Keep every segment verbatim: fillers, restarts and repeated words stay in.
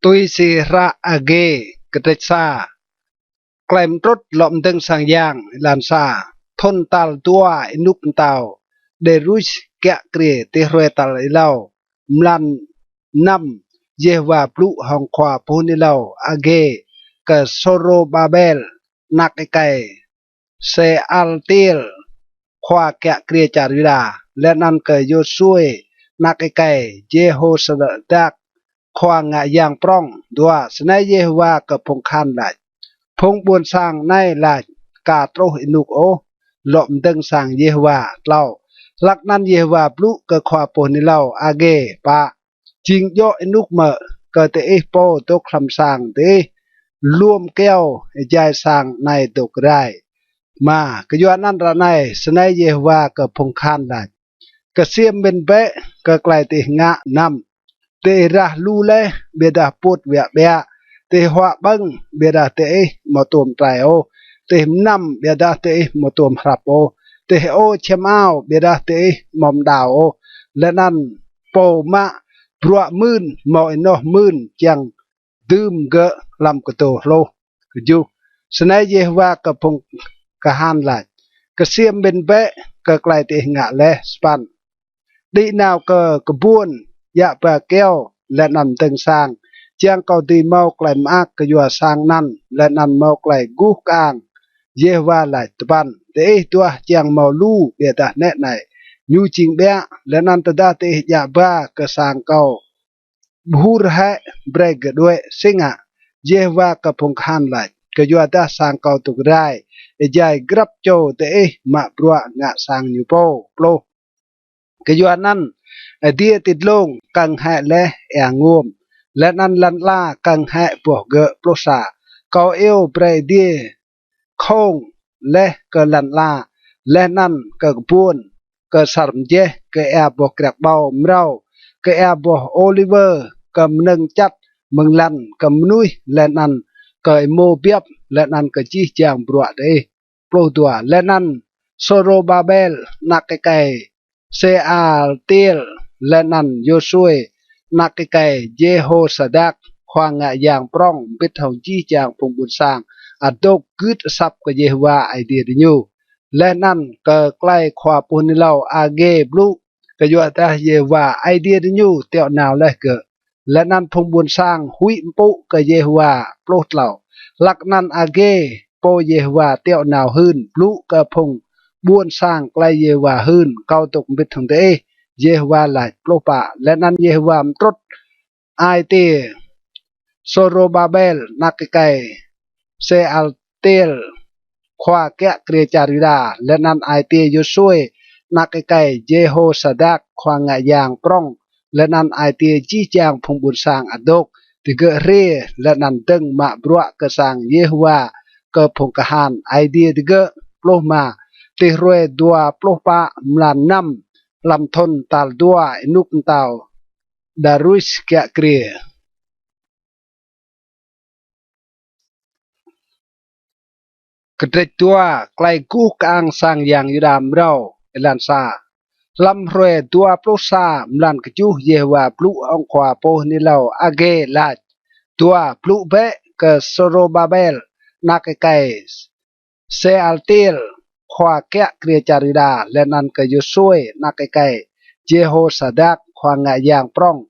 Tui si hră Agê, kdrêč sa. Klei mtrŭt lŏ mdơ̆ng sang yang. Êlan sa. Thŭn tal dua ênuk mtao Đêrus kiă kriê, ti hruê tal êlâo, mlan năm, Yêhôwa blŭ hŏng khua pô hưn êlâo Agê kơ Sôrôbabel anak êkei Sêaltiêl, khua kiă kriê čar Yuđa, leh anăn kơ Yôsuê anak êkei Jêhôsadak, khua ngă yang prŏng. Dua. Snei Yêhôwa kơ phung kahan lač: Phung ƀuôn sang anei lač: Ka truh ênuk ôh lŏ mdơ̆ng sang Yêhôwa. Tlâo. Hlăk anăn Yêhôwa blŭ kơ khua pô hưn êlâo Agê: Pă, jing djŏ ênuk mơ̆ kơ diih pô dôk hlăm sang diih luôm kyâo êjai sang anei dôk rai? Êma. Kyuanăn ară anei snei Yêhôwa kơ phung kahan lač: Ksiêm mĭn bĕ kơ klei diih ngă. Năm. Diih rah lu leh, ƀiădah pŭt wiă ƀiă; diih huă ƀơ̆ng, ƀiădah diih amâo tuôm trei ôh; diih mnăm, ƀiădah diih amâo tuôm hrăp ôh; diih hơô čhiăm ao, ƀiădah diih amâo mđao ôh; leh anăn pô mă bruă mưn mâo ênoh mưn čiăng dưm gơ̆ hlăm kdô hluh. Kjuh. Snei Yêhôwa kơ phung kahan lač: Ksiêm mĭn bĕ kơ klei diih ngă leh. Sa păn. Đĭ nao kơ kbuôn, djă ba kyâo, leh anăn mdơ̆ng sang, čiăng kâo dưi mâo klei mơak kyua sang anăn, leh anăn mâo klei guh kơang, Yêhôwa lač. Dua păn. Diih duah čiăng mâo lu, ƀiădah nĕ anei, ñu jing ƀiă; leh anăn tơdah diih djă ba kơ sang kâo, ƀhur hĕ, brei gơ̆ đuĕ. Si ngă, Yêhôwa kơ phung kahan lač: Kyuadah sang kâo dôk rai êjai grăp čô diih mă bruă ngă sang ñu pô. Pluh. Kyuanăn adiê ti dlông kơ̆ng hĕ leh êa nguôm, leh anăn lăn ala kơ̆ng hĕ boh gơ̆. Pluh sa. Kâo iêu brei adiê không leh kơ lăn ala, leh anăn kơ kbuôn, kơ asăr mjeh, kơ êa boh kriăk ƀâo mrâo, kơ êa boh ôliwơ, kơ mnơ̆ng čăt mơ̆ng lăn, kơ mnuih, leh anăn kơ êmô biăp, leh anăn kơ jih jang bruă diih. Pluh dua. Leh anăn Sôrôbabel anak êkei Sêaltiêl, leh anăn Yôsuê anak êkei Jêhôsadak, khua ngă yang prŏng, mbĭt hŏng jih jang phung ƀuôn sang ăt dôk gưt asăp kơ Yêhôwa Aê Diê diñu, leh anăn kơ klei khua pô hưn êlâo Agê blŭ. Kyuadah Yêhôwa Aê Diê diñu tiŏ nao leh gơ̆, leh anăn phung ƀuôn sang huĭ mpŭ kơ Yêhôwa. Pluh tlâo. Hlăk anăn Agê, pô Yêhôwa tiŏ nao hưn, blŭ kơ phung ƀuôn sang klei Yêhôwa hưn: Kâo dôk mbĭt hŏng diih, Yêhôwa lač. Pluh pă. Leh anăn Yêhôwa mtrŭt ai tiê Sôrôbabel anak êkei Sêaltiêl, khua kiă kriê čar Yuđa, leh anăn ai tiê Yôsuê anak êkei Jêhôsadak, khua ngă yang prŏng, leh anăn ai tiê jih jang phung ƀuôn sang ăt dôk. Digơ̆ hriê leh anăn dơ̆ng mă bruă kơ sang Yêhôwa kơ phung kahan Aê Diê digơ̆. Pluh êma. Ti hruê dua pluh pă mlan năm, hlăm thŭn tal dua ênuk mtao Đêrus kiă kriê. Kdrêč dua. Klei guh kơang sang yang Yuđa mrâo. Êlan sa. Hlăm hruê dua pluh sa mlan kjuh Yêhôwa blŭ hŏng khua pô hưn êlâo Agê lač: Dua. Blŭ bĕ kơ Sôrôbabel anak êkei Sêaltiêl, khua kiă kriê čar Yuđa, leh anăn kơ Yôsuê anak êkei Jêhôsadak, khua ngă yang prŏng,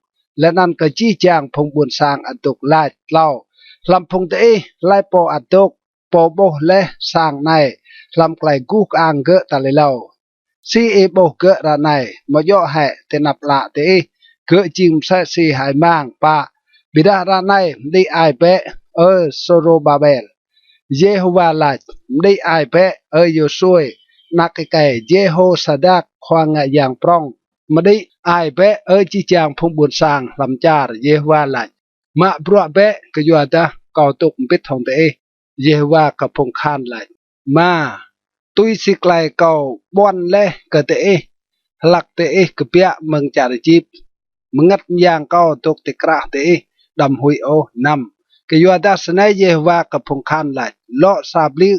leh anăn kơ jih jang phung ƀuôn sang ăt dôk lač. Tlâo. Hlăm phung diih, hlei pô ăt dôk, pô ƀuh leh sang anei hlăm klei guh kơang gơ̆ tal êlâo? Si ih ƀuh gơ̆ ară anei? Amâo djŏ hĕ ti anăp ală diih gơ̆ jing msĕ si hơăi mang? Pă. Ƀiădah ară anei mđĭ ai bĕ, Ơ Sôrôbabel, Yêhôwa lač, mđĭ ai bĕ, Ơ Yôsuê anak êkei Jêhôsadak, khua ngă yang prŏng, mđĭ ai bĕ, Ơ jih jang phung ƀuôn sang hlăm čar, Yêhôwa lač: Mă bruă bĕ, kyuadah kâo dôk mbĭt hŏng diih, Yêhôwa kơ phung kahan lač. Êma. Tui si klei kâo ƀuăn leh kơ diih hlăk diih kbiă mơ̆ng čar Êjip, mngăt myang kâo dôk ti krah diih, đăm huĭ ôh. Năm. Kyuadah snei Yêhôwa kơ phung kahan lač: Lŏ sa bliư̆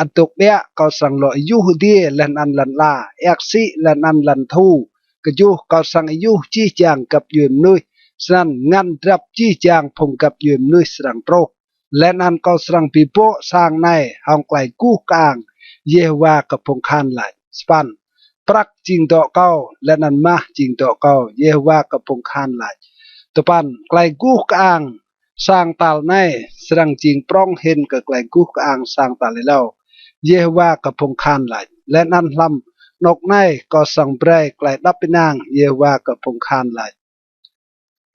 ăt dôk ƀiă, kâo srăng lŏ ayuh adiê leh anăn lăn ala, êa ksĭ leh anăn lăn thu. Kjuh. Kâo srăng ayuh jih jang găp djuê mnuih Snăn ngăn drăp jih jang phung găp djuê mnuih srăng truh, leh anăn kâo srăng bi bŏ sang anei hŏng klei guh kơang, Yêhôwa kơ phung kahan lač. Sa păn. Prăk jing dŏ kâo, leh anăn mah jing dŏ kâo, Yêhôwa kơ phung kahan lač. Dua păn. Klei guh kơang sang tal anei srăng jing prŏng hĭn kơ klei guh kơang sang tal êlâo, Yêhôwa kơ phung kahan lač. Leh anăn hlăm anôk anei kâo srăng brei klei êđăp ênang, Yêhôwa kơ phung kahan lač.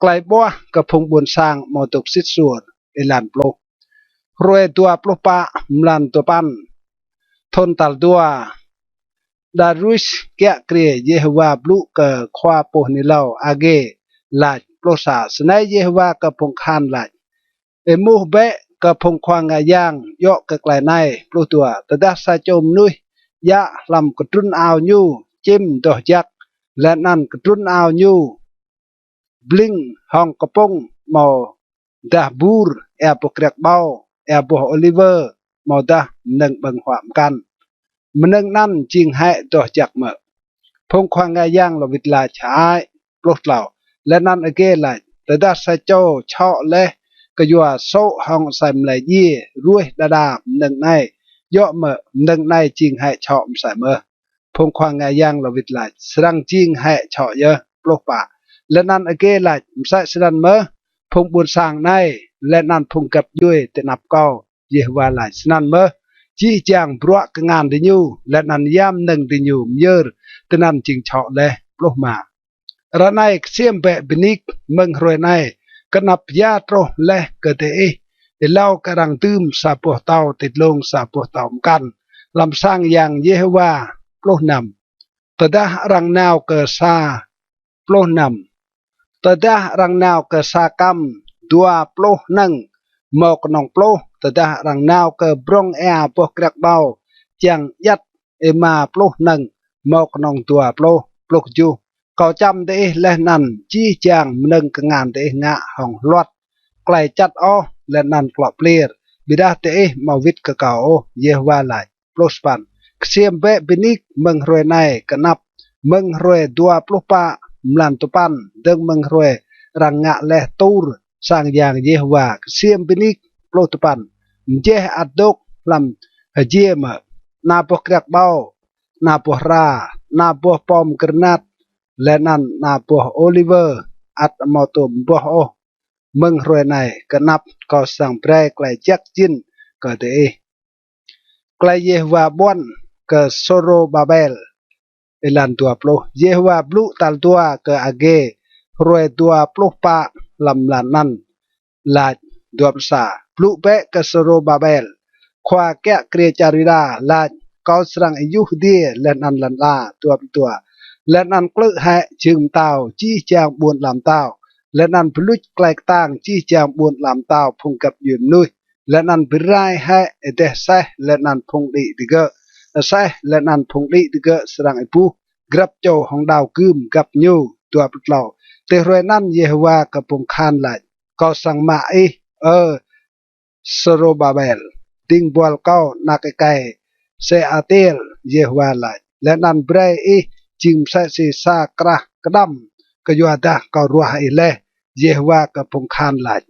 Klei ƀuah kơ phung ƀuôn sang amâo dôk sĭt suôr. Êlan pluh. Hruê dua pluh pă mlan dua păn, thŭn tal dua Darius kiă kriê, Yêhôwa blŭ kơ khua pô hưn êlâo Agê lač. Pluh sa. Snei Yêhôwa kơ phung kahan lač: Êmuh bĕ kơ phung khua ngă yang djŏ kơ klei anei. Pluh dua. Tơdah sa čô mnuih djă hlăm kdrŭn ao ñu čĭm doh jăk, leh anăn kdrŭn ao ñu bling hŏng kpŭng amâodah bur, êa boh kriăk ƀâo, êa boh ôliwơ, amâodah mnơ̆ng ƀơ̆ng huă mkăn, mnơ̆ng anăn jing hĕ doh jăk mơ̆? Phung khua ngă yang lŏ wĭt lač: Hơăi. Pluh tlâo. Leh anăn Agê lač: Tơdah sa čô čhŏ leh kyua sô̆ hŏng asei mlei djiê ruêh đa đa mnơ̆ng anei, djŏ mơ̆ mnơ̆ng anei jing hĕ čhŏ msĕ mơh? Phung khua ngă yang lŏ wĭt lač: Srăng jing hĕ čhŏ yơh. Pluh pă. Leh anăn Agê lač: Msĕ snăn mơh phung ƀuôn sang anei, leh anăn phung găp djuê ti anăp kâo, Yêhôwa lač. Snăn mơh jih jang bruă kngan diñu, leh anăn ya mnơ̆ng diñu myơr tinăn jing čhŏ leh. Pluh êma. Ară anei ksiêm bĕ bi nik mơ̆ng hruê anei, kơ anăp ya truh leh kơ diih êlâo kơ arăng dưm sa boh tâo ti dlông sa boh tâo mkăn hlăm sang yang Yêhôwa. Pluh năm. Tơdah arăng nao kơ sa, pluh năm. Tơdah arăng nao kơ sa kăm dua pluh hnơ̆ng, mâo knŏng pluh. Tơdah arăng nao kơ brŏng êa boh kriăk ƀâo čiăng djăt êma pluh hnơ̆ng, mâo knŏng dua pluh. Pluh kjuh. Kâo čăm diih leh anăn jih jang mnơ̆ng kngan diih ngă hŏng hluăt klei čăt ôh leh anăn klŏ pliêr, ƀiădah diih amâo wĭt kơ kâo ôh, Yêhôwa lač. Pluh sa păn. Ksiêm bĕ bi nik mơ̆ng hruê anei kơ anăp mơ̆ng hruê dua pluh pă mlan dua păn, dơ̆ng mơ̆ng hruê arăng ngă leh tur sang yang Yêhôwa. Ksiêm bi nik. Pluh dua păn. Mjeh ăt dôk hlăm hjiê mơ̆? Ana boh kriăk ƀâo, ana boh hra, ana boh pom granat, leh anăn ana boh ôliwơ ăt amâo tuôm mboh ôh mơ̆ng hruê anei kơ anăp kâo srăng brei klei jăk jĭn kơ diih. Klei Yêhôwa ƀuăn kơ Sôrôbabel. Êlan dua pluh. Yêhôwa blŭ tal dua kơ Agê hruê dua pluh pă hlăm mlan anăn lač. Dua pluh sa. Blŭ bĕ kơ Sôrôbabel, khua kiă kriê čar Yuđa, lač: Kâo srăng êyuh adiê leh anăn lăn ala. Dua pluh dua. Leh anăn klư̆ hĕ jhưng mtao jih jang ƀuôn ala mtao, leh anăn bi luč klei ktang jih jang ƀuôn ala mtao phung găp djuê mnuih, leh anăn bi rai hĕ êdeh aseh leh anăn phung đĭ digơ̆. Aseh leh anăn phung đĭ digơ̆ srăng êbuh grăp čô hŏng đao gưm găp ñu. Dua pluh tlâo. Ti hruê anăn Yêhôwa kơ phung kahan lač: Kâo srăng mă ih, Ơ Sôrôbabel, dĭng buăl kâo anak êkei Sêaltiel, Yêhôwa lač, leh anăn brei ih jing msĕ si sa krah kđăm kyuadah kâo ruah ih leh, Yêhôwa kơ phung kahan lač.